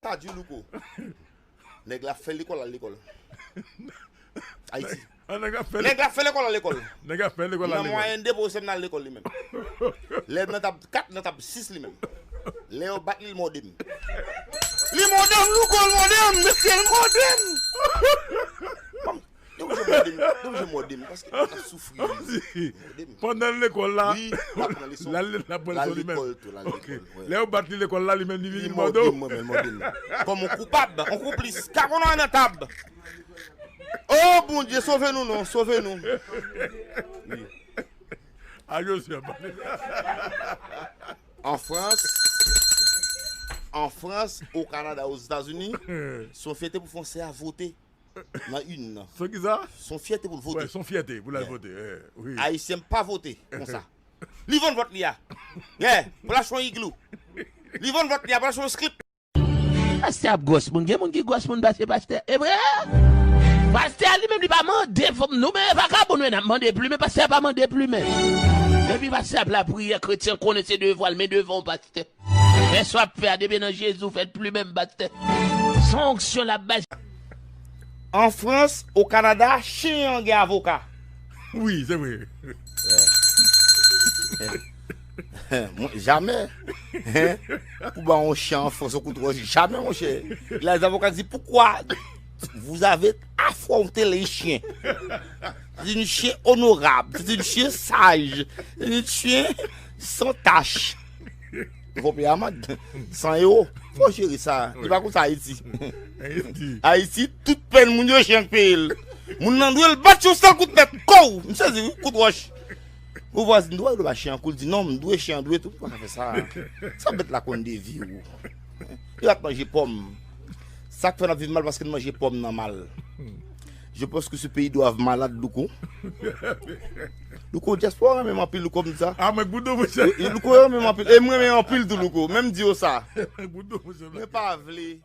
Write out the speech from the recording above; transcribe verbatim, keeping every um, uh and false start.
ta di Louko. Nèg la fè lekòl al lekòl. Ayiti. An nèg la fè Nèg la fè lekòl al lekòl. Nèg la fè lekòl al Nan lekòl. Mwayèn de pou sèm nan lekòl li menm. Lè nan tab kat, nan tab sis li menm. Lè yo bat li, l mòde m. Li mòde m, Louko, l mòde m, mesye, l mòde m. Kòm, li oblije mòde m, li oblije mòde m, paske m ap soufri. Mòde m. Pandan l lekòl la, Wi, l ap pran leson. L al, l al pran L al leson li menm. Lekòl tou, l al Ok. lekòl, wè. Lè yo bat li lekòl la, li menm li vin Li mòde mòde w. m, mwen menm, mòde m. Kòm on koupab, on konplis. Ka konnen nan tab. Oh, Bondye, sove nou non, sove nou. Wi. A Joseph. An Frans, an Frans, o Kanada, Ozetazini, se yon fyète pou Fransè a vote nan inn nan. Se ki sa? Se yon fyète pou l vote. Wè, se yon fyète pou l al Yeah. vote. Eh, wi. Ayisyen pa vote konsa. Li vann vòt li a. Yeah, pou l achte yon igloo. Li vann vòt li a, pou l achte yon slip. Pastè ap gwòs moun, gen moun ki gwòs moun pase pastè. E vre? Pastè a li menm li pa mande fòm nou, men vakabon nou n ap mande plimen, pastè a pa mande plimen. Depi pastè ap lapriyè, kretyen konnen se devwa l, men devan w pastè. Fè sa w ap fè a, depi nan Jezi w fèt plimen m pastè. Se yon onksyon l ap bay. An Frans, o Kanada, chen an gen avoka. Wi, se vre. Mwen, jamè. Hein? Pou ba yon chen an Frans yon kout wòch, jamè, monchè. Les avocats disent, pourquoi vous avez affronté les chiens? C'est un chien honorable, c'est un chien sage, c'est un chien sans tache. Fò peye amand san ewo. Fò jere sa. Li pa konsa Ayiti. Ayiti. Ayiti, tout pèn moun yo chen k peye l. Moun nan dwe l bat yon sèl kout tèt. Kow! M sezi, wi, kout wòch. Ou vwazin dwe l ba chen an kou, l di non, m dwe chen an dwe tou. Ou pa ka fè sa. Sa bèt la konn de vi ou. Li pa t manje pòm. Sa k fè n ap viv mal paske n manje pòm nan mal. Je pense que ce pays doit malade, Louko. Louko, dyaspora renmen m anpil, Louko, m di sa. A, mwen goudo, monchè. E, e Louko renmen m anpil. E mwen renmen anpil tou, Louko. Men m di yo sa. Mwen goudo, monchè. Mwen pa vle.